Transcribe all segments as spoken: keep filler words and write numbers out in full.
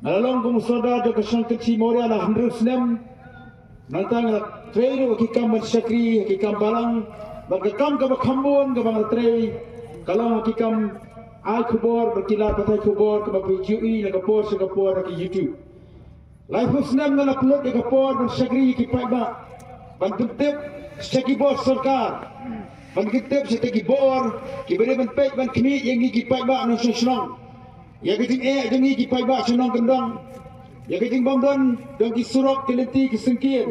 Nga la long kum u sordar jong ka Shnong Kynshi Mawria la hynriew snem. Nangta nga la trei ruh ha ki kam ban shakri, ha ki kam balang. Bad ka kam kaba kham bun kaba nga la trei ka long ha ki kam ai khubor bad ki lad pathai khubor kaba phi ju ïohi na ka por sha ka por ha ki YouTube. Laiphew snem nga la pynlut ïa ka por ban shakri ïa ki paidbah, ban pyntip sha ki bor sorkar, ban pyntip sha ki bor kiba dei ban peit ban khmih ïa ngi ki paidbah nongshong shnong, ïa ka jingeh jong ngi ki paidbah shnong kyndong, ïa ka jingbym don jong ki surok, ki lynti, ki syngkien,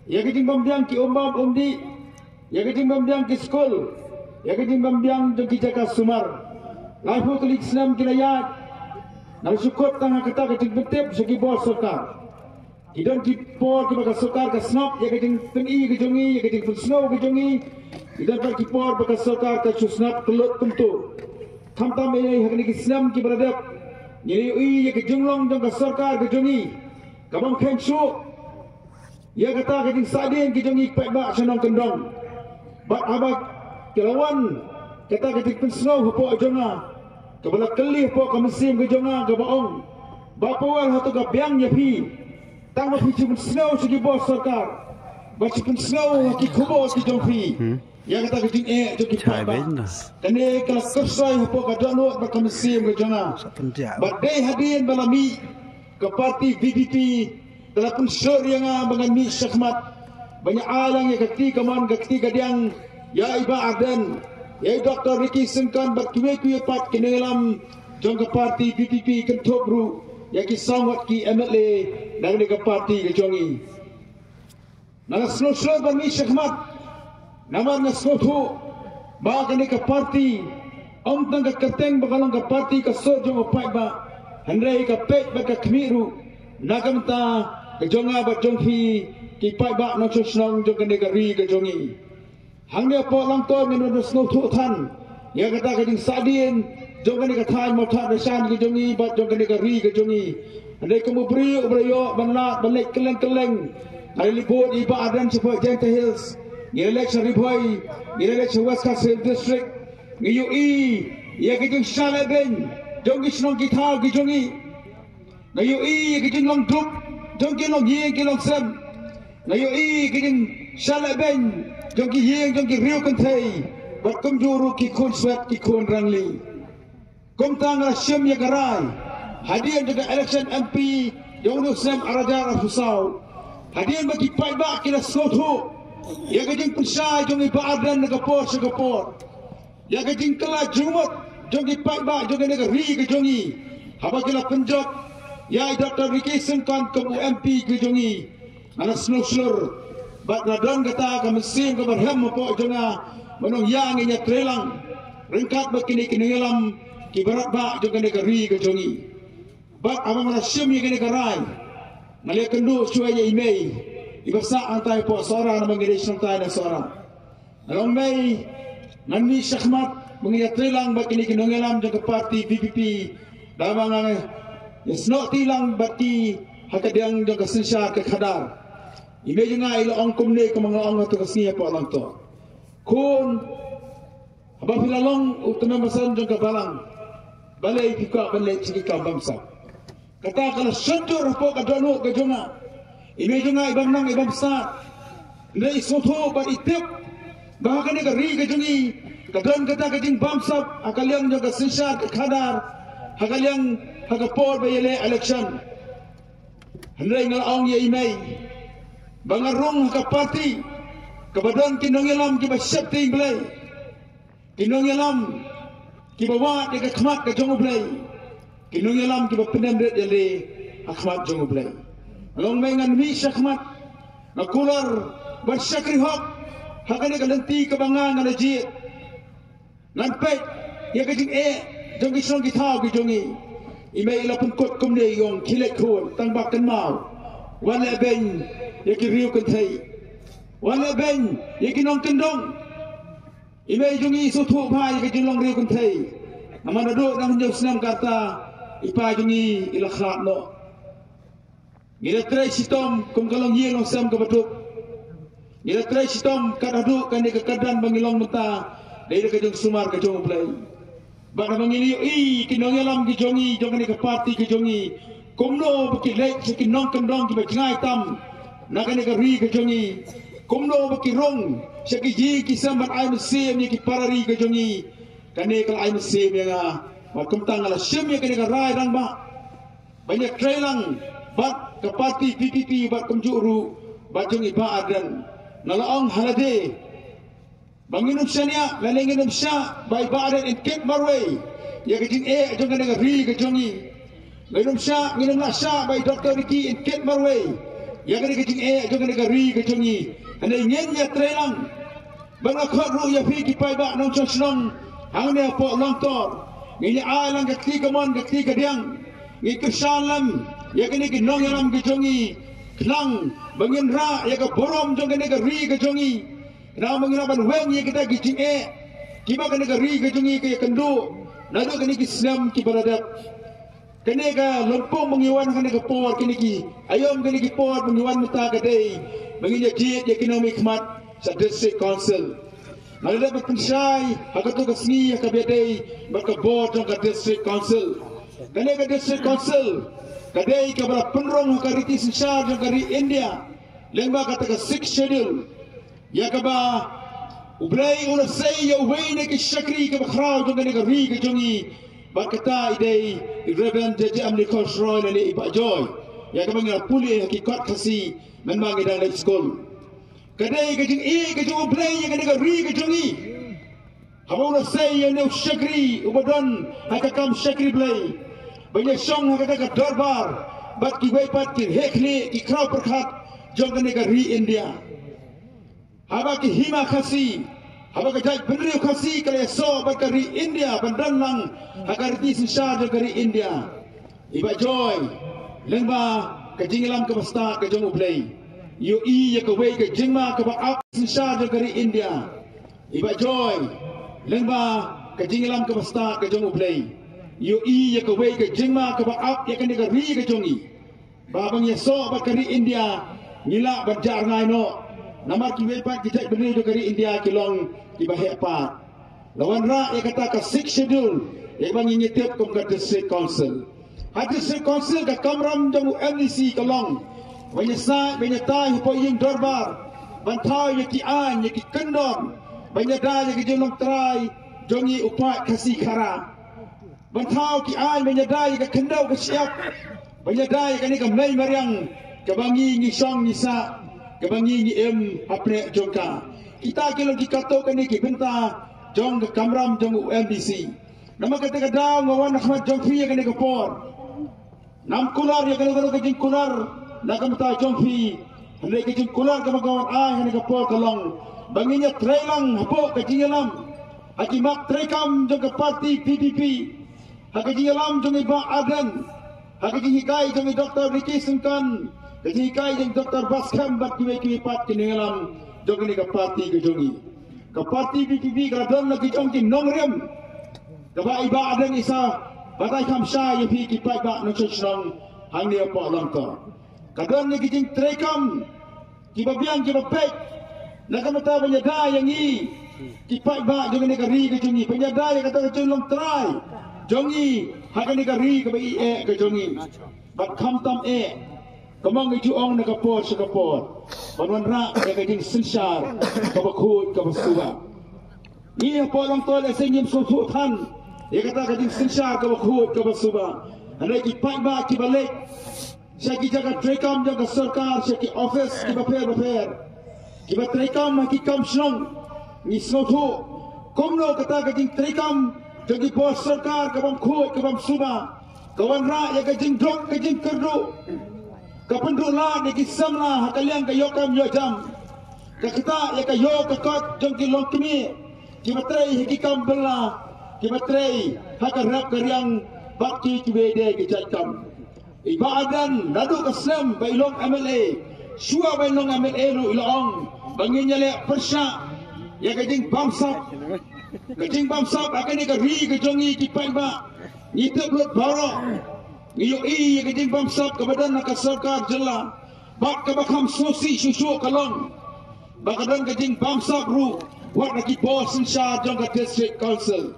ïa ka jingbym biang ki umbam umdih, ïa ka jingbym biang ki skul, ïa ka jingbym biang jong ki jaka sumar. Laiphew tylli ki snem ki la ïaid. Nga la shu kut tang ha kata ka jingpyntip sha ki bor sorkar. Ki don ki por kiba ka sorkar ka sngap ïa ka jingpyni ka jong ngi, ïa ka jingpynsngew ka jong ngi. Ki don pat ki por ba ka sorkar ka shu sngap kyllut kumto. Khamtam ïa ha kine ki snem kiba la dep, ngi la ïohi ïa ka jinglong jong ka sorkar ka jong ngi ka bym kheiñ shuh ïa kata ka jingsahdien ka jong ngi ki paidbah shnong kyndong. Bad haba ka la wan kata ka jingpynsngew hapoh jong nga, kaba la kylli hapoh ka mynsiem ka jong nga kaba ong, Bah Powell, hato ka biang ïa phi? Tang ba phi shu pynsngew sha ki bor sorkar, ba shu pynsngew ha ki khubor ki jong phi ïa kata ka jingeh jong ki paidbah. Kane ka la kyrsoi hapoh ka dohnud bad ka mynsiem ka jong nga. Bad dei hadien ba la mih ka parti VPP, ka la pynshlur ïa nga ba ngan mih shakhmat ban ïa ai lang ïa ka kti kamon ka kti kadiang ïa i Bah Ardent, ïa i Doktor Ricky Syngkon bad kiwei kiwei pat ki nongïalam jong ka parti VPP, kynthup ruh ïa ki saw ngut ki MLA na kane ka parti ka jong ngi. Nga la sngewshlur ban mih shakhmat namar nga sngewthuh ba kane ka parti ym tang ka kyrteng ba ka long ka parti ka sur jong u paidbah, hynrei ka peit bad ka khmih ruh na ka bynta ka jong nga bad jong phi ki paidbah nongshong shnong jong kane ka ri ka jong ngi. Hangne hapoh Langtor ngin ym sngewthuh than ïa kata ka jingsahdien jong kane ka thaiñ Mawthadraishan ka jong ngi bad jong kane ka ri ka jong ngi. Hynrei kum u briew uba la ïoh ban lad ban leit kylleng kylleng, nga la leit vote ïa i Bah Ardent shapoh Jaintia Hills, ngi la leit sha Ri Bhoi, ngi la leit sha West Khasi Hills District. Ngi ïohi ïa ka jingshah lehbeiñ jong ki shnong ki thaw ki jong ngi. Nga ïohi ïa ka jinglong duk jong ki longïing ki longsem. Nga ïohi ïa ka jingshah lehbeiñ jong ki ïing jong ki riewkynthei bad kumjuh ruh ki khun swet ki khun rangli. Kumta nga la shim ïa ka rai hadien jong ka election MP jong u snem ar hajar arphew saw, hadien ba ki paidbah ki la sngewthuh ïa ka jingpynshai jong i Bah Ardent na ka por sha ka por, ïa ka jingkylla jingmut jong ki paidbah jong kane ka ri ka jong ngi, haba ki la pynjop ïa i Doktor Ricky Syngkon kum u MP ka jong ngi. Nga la sngewshlur bad la don kata ka mynsiem kaba rhem hapoh jong nga, ba nang ïa ngin ïatreilang ryngkat bad kine ki nongïalam kiba radbah jong kane ka ri ka jong ngi. Bad haba nga la shim ïa kane ka rai, nga la ïakynduh shuwa ïa i mei iba sah hangtai hapoh Sohra, namar ngi dei shnong tai na Sohra. Nga la ong, mei, ngan mih shakhmat ba ngin ïatreilang bad kine ki nongïalam jong ka parti VPP, da ba ngan ïasnoh ti lang bad ki ha ka diang jong ka synshar ka khadar. I mei jong nga i la ong kumne, kumba nga la ong ha tu ka sngi hapoh Langtor, khun, haba phi la long u tymmen basan jong ka balang, balei phi kwah ban leit sha ki kam bamsap? Kata ka la shon jur hapoh ka dohnud ka jong nga. I mei jong nga i bym nang i bym sah, hynrei i sngewthuh bad i tip ba ha kane ka ri ka jong ngi ka don kata ka jingbamsap ha ka liang jong ka synshar ka khadar, ha ka liang, ha ka por ba ïaleh election. Hynrei nga la ong ïa i mei ba nga rung ha ka parti kaba don ki nongïalam kiba sheptieng Blei, ki nongïalam kiba wad ïa ka khmat ka jong U Blei, ki nongïalam kiba pyndem rit ïaleh ha khmat jong U Blei. Nga la ong, mei, ngan mih shakhmat, nga kular ban shakri hok ha kane ka lynti kaba nga, nga la jied. Ngan peit ïa ka jingeh jong ki shnong ki thaw ki jong ngi. I mei i la pynkut kumne, i ong, khie leit khun, tang ba kynmaw, wat lehbeiñ ïa ki riewkynthei, wat lehbeiñ ïa ki nongkyndong. I mei jong ngi i sngewthuh bha ïa ka jinglong riewkynthei. Namar naduh nang hynñiew snem ka rta i pa jong ngi i la khlad noh. Ngi la trei shitom kum ka longïing longsem kaba duk. Ngi la trei shitom kat haduh kane ka kyrdan ba ngi long mynta, dei da ka jingsumar ka jong U Blei. Bad haba ngi la ïohi ki nongïalam ki jong ngi jong kane ka parti ka jong ngi, Kumno ba ki leit sha ki nongkyndong kiba jngai tam na kane ka ri ka jong ngi. Kumno ba ki rung sha ki ïing ki sem ban ai mynsiem ïa ki para ri ka jong ngi. Kane ka la ai mynsiem ïa nga. Bad kumta nga la shim ïa kane ka rai rangbah ban ïatrei lang bad ka parti P P P bad kumjuh ruh bad jong i Bah Ardent. Nga la ong ha lade ba ngin ym shaniah lane ngin ym shah ba i Bah Ardent in kit marwei ïa ka jingeh jong kane ka ri ka jong ngi. Ngin ym shah, ngin ym lah shah ba i Doctor Ricky in kit marwei ïa kane ka jingeh jong kane ka ri ka jong ngi. Hynrei ngin ïatrei lang. Bad nga khot ruh ïa phi ki paidbah nongshong shnong hangne hapoh Longtor, ngin ïa ai lang ka kti kamon ka kti kadiang. Ngin kyrshan lem ïa kine ki nongïalam ki jong ngi khnang ba ngin rah ïa ka burom jong kane ka ri ka jong ngi. Khnang ba ngin lah ban weng ïa kita ki jingeh kiba kane ka ri ka jong ngi ka ïakynduh naduh kine ki snem kiba la dep. Kane ka lympung ba ngi wan ha kane ka por, kine ki aïom, kine ki por ba ngi wan mynta ka dei ba ngin ïa jied ïa ki nongmihkhmat sha District Council. Nga la dep ban pynshai ha kato ka sngi ha kaba ïadei bad ka bor jong ka District Council. Kane ka District Council ka dei kaba la pynrung ha ka riti synshar jong ka ri India lyngba kata ka Sixth Schedule. Ïa kaba U Blei u la sei ïa uwei na ki shakri kaba khraw jong kane ka ri ka jong ngi. Bad kata i dei i Reverend J J M Nichols Roy lane i Bah Joy. Ïa kaba ngi la pule ha ki kot Khasi mynba ngi dang leit skul. Ka dei ka jingïeit ka jong U Blei ïa kane ka ri ka jong ngi. Haba u la sei ïa une u shakri uba don ha ka kam shakri Blei ban ïa shong ha kata ka dorbar bad kiwei pat ki heh khlieh ki khraw pyrkhat jong kane ka ri India. Haba ki hima Khasi, haba ka jaitbynriew Khasi ka la ïasoh bad ka ri India ban don lang ha ka riti synshar jong ka ri India. I Bah Joy, lyngba ka jingïalam kaba stad ka jong U Blei, ïohi ïa kawei ka jingma kaba ap synshar jong ka ri India. I Bah Joy, lyngba ka jingïalam kaba stad ka jong U Blei, ïohi ïa kawei ka jingma kaba ap ïa kane ka ri ka jong ngi. Ba ban ïasoh bad ka ri India ngi lah ban jah rngai noh. Namar kiwei pat ki jaitbynriew jong ka ri India ki long kiba heh pat. La wanrah ïa kata ka Sixth Schedule ïa kaba ngi ngi tip kum ka District Council. Ha District Council ka kamram jong u M D C ka long ban ïasaid ban ïatai hapoh ïing dorbar ban thaw ïa ki aiñ ïa ki kyndon ban ïada ïa ki jinglong trai jong ngi u paid Khasi Khara. Ban thaw ki aiñ ban ïada ïa ka khyndew ka shyiap ban ïada ïa kane ka mei mariang kaba ngi ngi shong ngi sah kaba ngi ngi im hapdeng jong ka. Kita ki long ki katto katne ki bynta jong ka kamram jong u M D C. Namar kata ka daw nga wan ha khmat jong phi ïa kane ka por. Ngam kular ïa kano kano ka jingkular na ka bynta jong phi. Hynrei ka jingkular kaba nga wan ai ha kane ka por ka long ba ngin ïatrei lang hapoh ka jingïalam ha ki mat treikam jong ka parti P P P. Ha ka jingïalam jong i Bah Ardent, ha ka jinghikai jong i Doctor Ricky Syngkon, ka jinghikai jong i Doctor Baskhem bad kiwei kiwei pat ki nongïalam jong kane ka parti ka jong ngi. Ka parti P P P ka la don la ki jong ki nongrim kaba i Bah Ardent i sa batai kham shai ïa phi ki paidbah nongshong shnong hangne hapoh Longtor. Ka don la ki jingtreikam kiba biang kiba peit na ka bynta ban ïada ïa ngi ki paidbah jong kane ka ri ka jong ngi, ban ïada ïa kata ka jinglong trai jong ngi ha kane ka ri kaba i eh ka jong ngi. Bad khamtam eh, kumba ngi ju ong na ka por sha ka por, ban wanrah ïa ka jingsynshar kaba khuid kaba suba. Ngi hapoh Longtor lehse ngim sngewthuh than ïa kata ka jingsynshar kaba khuid kaba suba. Hynrei ki paidbah kiba leit sha ki jaka treikam jong ka sorkar, sha ki office kiba pher ba pher, kiba treikam ha ki kam shnong, ngi sngewthuh kumno kata ka jingtreikam jong ki bor sorkar ka bym khuid ka bym suba ka wanrah ïa ka jingduk ka jingkyrduh, ka pynduh lad ïa ki samla ha ka liang ka ïoh kam ïoh jam. Ka ktah ïa ka ïoh ka kot jong ki longkmie kiba trei ha ki kam bylla, kiba trei ha ka rep ka riang bad ki kiwei de ki jait kam. I Bah Ardent naduh ka snem ba i long M L A, shuwa ba i long M L A ruh i la ong ba ngin ïaleh pyrshah ïa ka jingbamsap, ka jingbamsap ha kane ka ri ka jong ngi ki paidbah. Ngi tip lut baroh, ngi ïohi ïa ka jingbamsap kaba don na ka sorkar jylla bad kaba kham sngewsih shuh shuh ka long ba ka don ka jingbamsap ruh wat na ki bor synshar jong ka District Council.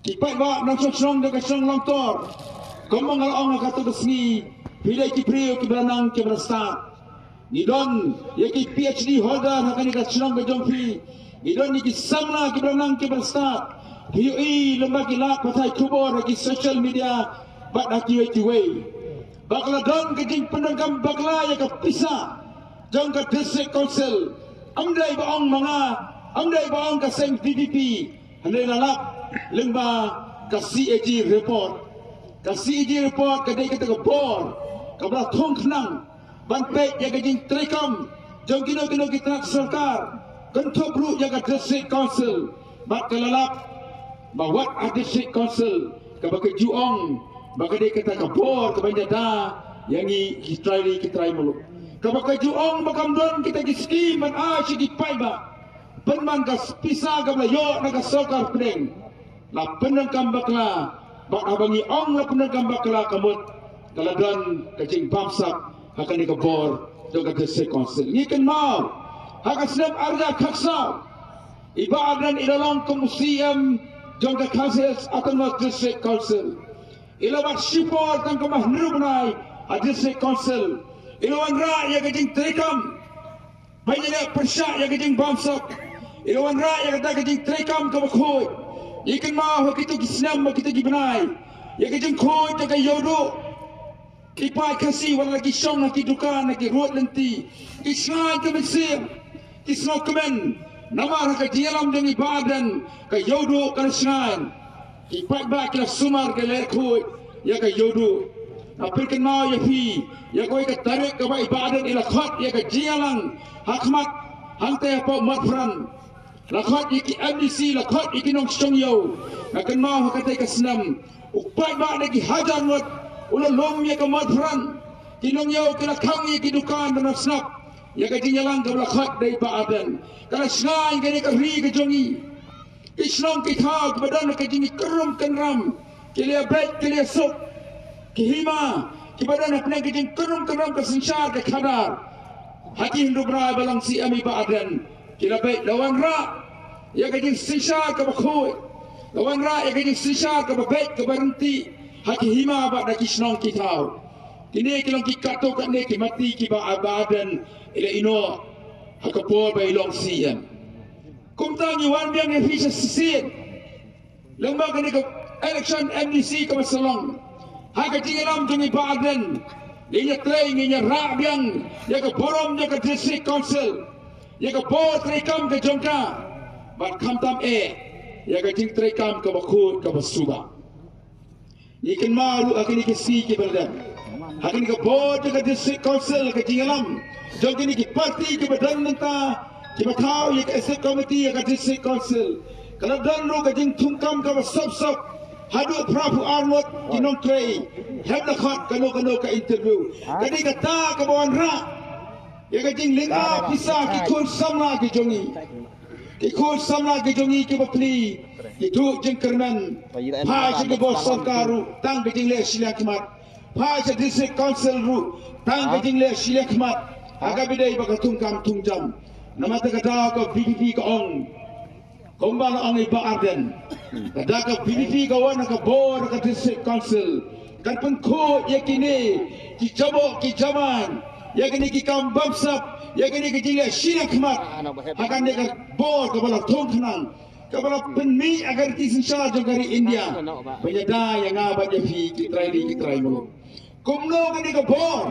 Ki paidbah nongshong shnong jong ka shnong Longtor, Kumba nga la ong ha kato ka sngi, phi dei ki briew kiba la nang kiba la stad. Ngi don ïa ki P H D holder ha kane ka shnong ka jong phi. Ngi don ïa ki samla kiba la nang kiba la stad. Phi ïohi lem bad ki lad pathai khubor ha ki social media bad ha kiwei kiwei. Ba ka la don ka jingpyndonkam bakla ïa ka pisa jong ka District Council. Ym dei ba ong ma nga, ym dei ba ong ka seng V P P. Hynrei la lap lyngba ka C A G report. Ka C A G report ka dei kata ka bor kaba la thung khnang ban peit ïa ka jingtreikam jong kino kino ki tnat sorkar, kynthup ruh ïa ka District Council. Bad ka la lap ba wat ha District Council kaba ka ju ong ba ka dei kata ka bor kaban ïada ïa ngi ki trai ri ki trai muluk, kaba ka ju ong ba kam don kita ki skim ban ai sha ki paidbah. Pynban ka pisa kaba la ïoh na ka sorkar pdeng la pyndonkam bakla. Bad haba ngi ong la pyndonkam bakla, ka mut ka la don ka jingbamsap ha kane ka bor jong ka District Council. Ngi kynmaw ha ka snem ar hajar khatsaw, i Bah Ardent i la long kum u C E M jong ka Khasi Hills Autonomous District Council. I la wad shipor tang kumba hynriew bnai ha District Council. I la wanrah ïa ka jingtreikam ba ngin ïaleh pyrshah ïa ka jingbamsap. I la wanrah ïa kata ka jingtreikam kaba khuid. Ngi kynmaw ha kito ki snem, ha kito ki bnai, ïa ka jingkhuid ïa ka ïewduh. Ki paid Khasi wat la ki shong ha ki dukan, ha ki rud lynti, ki shngaiñ ka mynsiem, ki sngewkmen namar ha ka jingïalam jong i Bah Ardent ka ïewduh ka la shngaiñ. Ki paidbah ki la sumar, ki la leh khuid ïa ka ïewduh. Nga pynkynmaw ïa phi, ïa kawei ka tarik kaba i Bah Ardent i la khot ïa ka jingïalang ha khmat hangta hapoh Motphran. La khot ïa ki M D C, la khot ïa ki nongshong ïew. Nga kynmaw ha katei ka snem u paidbah na ki hajar ngut u la lum ïa ka Motphran. Ki nongïew ki la khang ïa ki dukan ban ym sngap ïa ka jingïalang kaba la khot da i Bah Ardent. Ka la shngaiñ kane ka ri ka jong ngi. Ki shnong ki thaw kiba don ha ka jingkynrum kynram, ki la beit ki la suk. Ki hima kiba don hapdeng ka jingkynrum kynram ka synshar ka khadar, ha ki hynriew bnai ba long C E M i Bah Ardent, ki la beit, la wanrah ïa ka jingsynshar kaba khuid, la wanrah ïa ka jingsynshar kaba beit kaba ryntih ha ki hima bad ha ki shnong ki thaw. Kine ki long ki katto katne ki mati kiba Bah Ardent i la ïehnoh ha ka por ba i long C E M. Kumta ngi wan biang ïa phi shisien lyngba kane ka election M D C kaba sa long. Ha ka jingïalam jong i Bah Ardent, ngin ïatrei, ngin ïarah biang ïa ka burom jong ka District Council, ïa ka bor treikam ka jong ka, bad khamtam eh ïa ka jingtreikam kaba khuid kaba suba. Ngi kynmaw ruh ha kine ki sngi kiba la dep, ha kane ka bor jong ka District Council, ka jingïalam jong kine ki parti kiba don mynta, kiba thaw ïa ka Executive Committee ïa ka District Council, ka la don ruh ka jingthungkam kaba sop sop. Haduh phra phew ar ngut ki nongtrei, hep la khot kano kano ka interview. Ka dei kata kaba wanrah ïa ka jinglynga pisa ki khun samla ki jong ngi. Ki khun samla ki jong ngi kiba pli, ki duh jingkyrmen. Phai sha ki bor sorkar ruh tang ka jingleh shiliang khmat. Phai sha District Council ruh tang ka jingleh shiliang khmat. Ha kaba dei ba ka thungkam thungjam. Namar kata ka daw ka V P P ka ong, kumba la ong i Bah Ardent, ka daw ka V P P ka wan ha ka bor ka District Council, kan pynkhuid ïa kine ki jaboh ki jamaiñ, ïa kine ki kam bamsap, ïa kine ki jingleh shiliang khmat ha kane ka bor kaba la thung khnang, kaba la pynmih ha ka riti synshar jong ka ri India. Ban ïada ïa nga bad ïa phi ki trai ri ki trai muluk. Kumno kane ka bor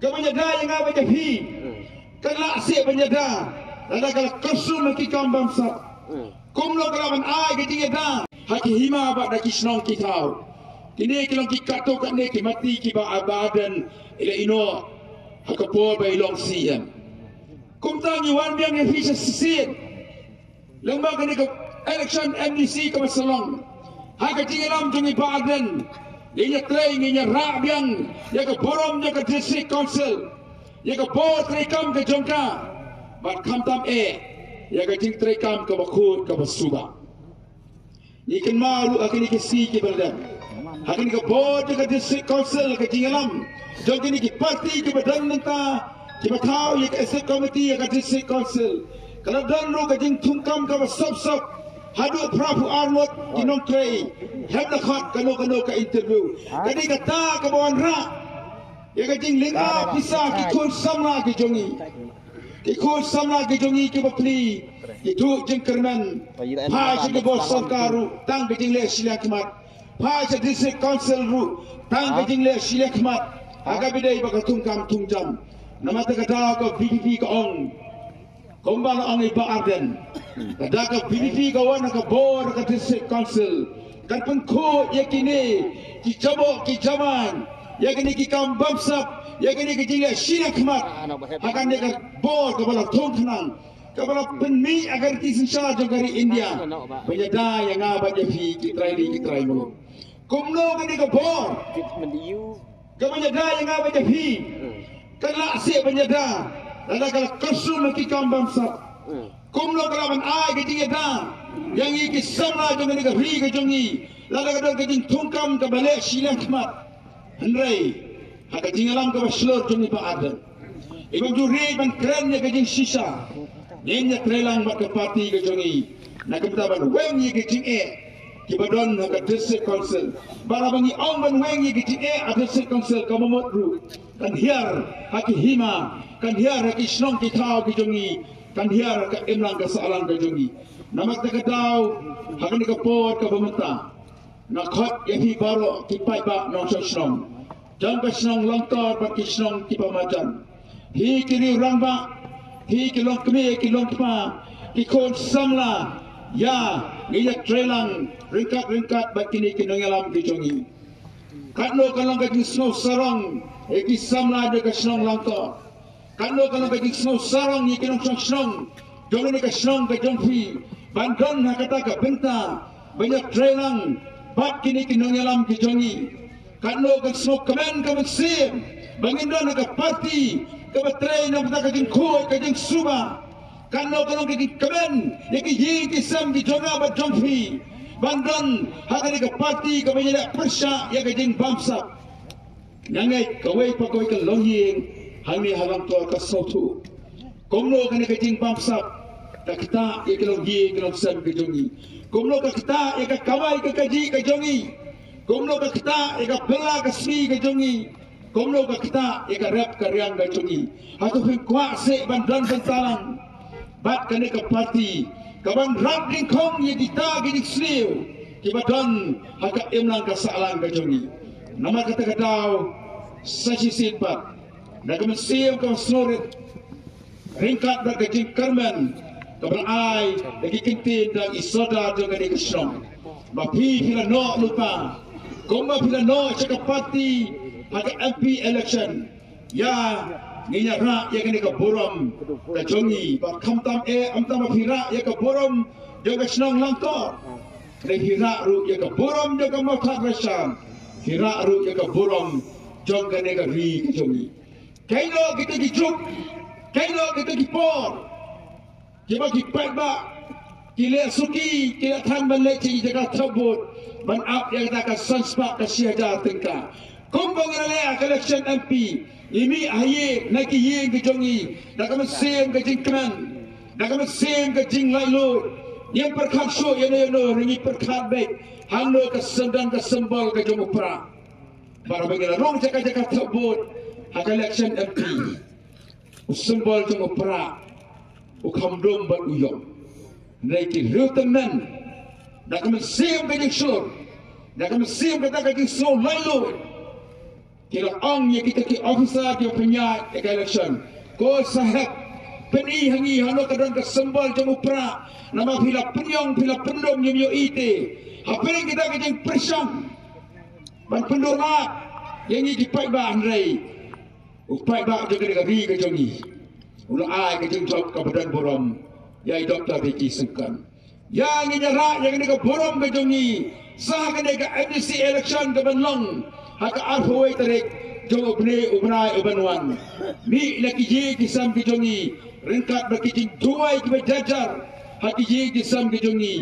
kaban ïada ïa nga bad ïa phi kan lah seh ban ïada lada ka la kyrsum ha ki kam bamsap? Kumno ka lah ban ai ka jingïada ha ki hima bad ha ki shnong ki thaw? Kine ki long ki katto katne ki mati kiba Bah Ardent i la ïehnoh ha ka por ba i long C E M. Kumta ngi wan biang ïa phi shisien lyngba kane ka election M D C kaba sa long. Ha ka jingïalam jong i Bah Ardent, ngin ïatrei, ngin ïarah biang ïa ka burom jong ka District Council, ïa ka bor treikam ka jong ka, bad khamtam eh ïa ka jingtreikam kaba khuid kaba suba. Ngi kynmaw ruh ha kine ki sngi kiba la dep, ha kane ka bor jong ka District Council, ka jingïalam jong kine ki parti kiba don mynta, kiba thaw ïa ka Executive Committee ïa ka District Council, ka la don ruh ka jingthungkam kaba sop sop. Haduh phra phew ar ngut ki nongtrei. Hep la khot kano kano ka interview. Ka dei kata kaba wanrah ïa ka jinglynga pisa ki khun samla ki jong ngi. Ki khun samla ki jong ngi kiba pli, ki duh jingkyrmen. Phai sha ki bor sorkar ruh tang ka jingleh shiliang khmat. Phai sha district council ruh tang ka jingleh shiliang khmat. Ha kaba ïadei bad ka thungkam thungjam. Namar kata ka daw ka VPP ka ong, kumba la ong i Bah Ardent, ka daw ka VPP ka wan ha ka bor ka district council, kan pynkhuid ïa kine ki jaboh ki jamain, ïa kine ki kam bamsap, ïa kine ki jingleh shiliang khmat ha kane ka bor kaba la thung khnang, kaba la pynmih ha ka riti synshar jong ka ri India. Ban ïada ïa nga bad ïa phi ki trai ri ki trai muluk. Kumno kane ka bor, ka ban ïada ïa nga bad ïa phi, ka la seh ban ïada, lada ka la kyrsum ha ki kam bamsap. Kumno ka la ban ai ka jingïada ïa ngi ki samla jong kane ka ri ka jong ngi, lada ka don ka jingthungkam kaba leh shiliang khmat. Hynrei ha ka jingïalam kaba shlur jong i Bah Ardent, i bym ju rieh ban kren ïa ka jingshisha. Ngin ïatreilang bad ka party ka jong ngi na ka bynta ban weng ïa ka jingeh kiba don ha ka district council. Bad haba ngi ong ban weng ïa ka jingeh ha district council, ka mut ruh kan hiar ha ki hima, kan hiar ha ki shnong ki thaw ki jong ngi, kan hiar ha ka imlang ka sahlang ka jong ngi. Namar kata ka daw, ha kane ka por kaba mynta, nga khot ïa phi baroh ki paidbah nongshong shnong jong ka shnong Langtor bad ki shnong kiba marjan, phi ki riew rangbah, phi ki longkmie ki longkpa, ki khun samla, ïa ngi ïatreilang ryngkat ryngkat bad kine ki nongïalam ki jong ngi. Katno ka long ka jingsngew sarong ïa ki samla jong ka shnong Langtor. Katno ka long ka jingsngew sarong ïa ki nongshong shnong jong kane ka shnong ka jong phi, ban don ha kata ka bynta ban ïatreilang bad kine ki nongïalam ki jong ngi. Katno ka sngewkmen ka mynsiem ba ngin don ha ka party kaba trei na ka bynta ka jingkhuid ka jingsuba. Katno ka long ka jingkmen ïa ki ïing ki sem ki jong nga bad jong phi, ban don ha kane ka party kaba ïaleh pyrshah ïa ka jingbamsap. Nga ngeit kawei pa kawei ka longïing hangne ha Langtor ka sngewthuh kumno kane ka jingbamsap ka ktah ïa ka longïing ka longsem ka jong ngi, kumno ka ktah ïa ka kamai ka kajih ka jong ngi, kumno ka ktah ïa ka pyrshah ka sngi ka jong ngi, kumno ka ktah ïa ka rep ka riang ka jong ngi. Hato phim kwah seh ban don bynta lang bad kane ka party kaban rap dyngkhong ïa kita ki jingsniew kiba don ha ka imlang ka sahlang ka jong ngi? Namar kata ka daw, sa shisien pat, na ka mynsiem kaba sngewrit, ryngkat bad ka jingkyrmen kaba la ai da ki ktien dang i sordar jong kane ka shnong, ba phi phi la noh lypa kumba phi la noh sha ka party ha ka MP election. Ïa ngin ïa rah ïa kane ka burom ka jong ngi, ba khamtam eh, khamtam ba phi rah ïa ka burom jong ka shnong Langtor, hynrei phi rah ruh ïa ka burom jong ka Mawthadraishan, phi rah ruh ïa ka burom jong kane ka ri ka jong ngi. Kaei noh kita ki juk, kaei noh kita ki por kiba ki paidbah ki leh suki, ki la thang ban leit sha ki jaka thep vote, ban ap ïa kata ka san spah ka shi hajar tyngka. Kumba ngi la leh ha ka election MP, ngi mih ha ïing na ki ïing ki jong ngi da ka mynsiem ka jingkmen, da ka mynsiem ka jinglaitluid. Ngim pyrkhat shuh ïano ïano, ngi pyrkhat beit hangno ka symbol, ka symbol ka jong u Prah. Bad haba ngi la rung jaka jaka thep vote ha ka election MP, u symbol jong u Prah u kham dum bad u ïong. Hynrei ki riew tymmen, da ka mynsiem ka jingshlur, da ka mynsiem kata ka jingsngew laitluid, ki la ong ïa kita ki officer kiba pynïaid ïa ka election, ko sahep, pyni ha ngi hangno ka don ka symbol jong u Prah. Namar phi la pynïong, phi la pyndum, ngim ïohi te. Hapdeng kita ki jingpyrshang ban pyndur lad ïa ngi ki paidbah, hynrei u paidbah jong kane ka ri ka jong ngi u la ai ka jingjop kaba don burom ïa i Doctor Ricky Syngkon. Ïa ngin ïa rah ïa kane ka burom ka jong ngi sha kane ka MDC election kaban long ha ka arphew wei tarik jong u bnai, u bnai uban wan. Mih na ki ïing ki sem ki jong ngi ryngkat bad ki jingduwai kiba jar jar ha ki ïing ki sem ki jong ngi.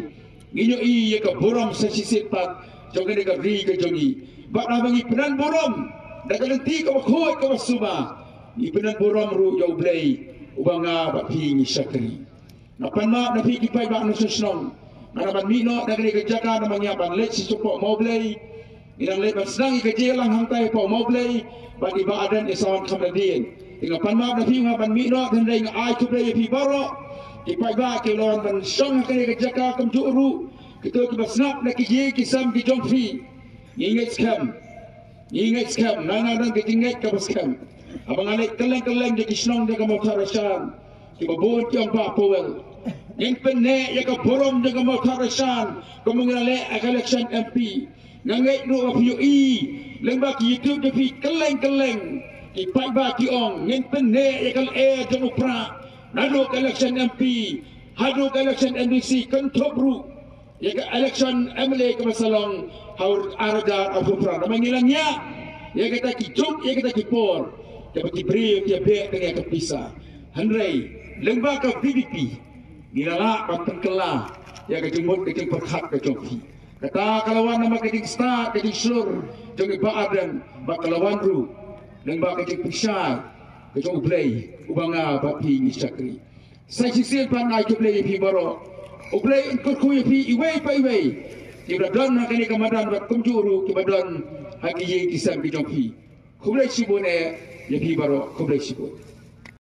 Ngi ïohi ïa ka burom sa shisien pat jong kane ka ri ka jong ngi. Bad haba ngi pynban burom da ka lynti kaba khuid kaba suba, ngi pynban burom ruh ïa U Blei uba nga bad phi ngi shakri. Nga pan map na phi ki paidbah nongshong shnong, Hana ban mih noh na kane ka jaka namar ngi hap ban leit sha shapoh Mawblei. Ngi dang leit ban sdang ïa ka jingïalang hangtai hapoh Mawblei bad i Bah Ardent i Sawan Khamradien. Te nga pan map na phi, nga ban mih noh, hynrei nga ai khublei ïa phi baroh ki paidbah kiba la wan ban shong ha kane ka jaka, kumjuh ruh kito kiba sngap na ki ïing ki sem ki jong phi. Ngi ngeit skhem, ngi ngeit skhem, nga nga dang ka jingngeit kaba skhem. Haba nga leit kylleng kylleng jong ki shnong jong ka Mawthadraishan, kiba bun ki ong Bah Powell, ngin pynneh ïa ka burom jong ka Mawthadraishan kumba ngi la leh ha ka election M P. Nga ngeit ruh ba phi ïohi lyngba ki YouTube jong phi kylleng kylleng, ki paidbah ki ong ngin pynneh ïa ka lyer jong u Prah naduh ka election M P haduh ka election M D C, kynthup ruh ïa ka election M L A kaba sa long ha u ar hajar arphew phra. Namar ngi la ngiah ïa kita ki juk, ïa kita ki por, kaba ki briew ki ïa beh tang ïa ka pisa. Hynrei lyngba ka V P P ngi la lah ban pynkylla ïa ka jingmut ka jingpyrkhat ka jong phi. Kata ka la wan namar ka jingstad ka jingshlur jong i Bah Ardent, bad ka la wan ruh lyngba ka jingpynshai ka jong U Blei uba nga bad phi ngi shakri. Sa shisien pat nga ai khublei ïa phi baroh. U Blei un kyrkhu ïa phi iwei pa iwei kiba don ha kane ka madan bad kumjuh ruh kiba don ha ki ïing ki sem ki jong phi. Khublei shibun eh ïa phi baroh, khublei shibun.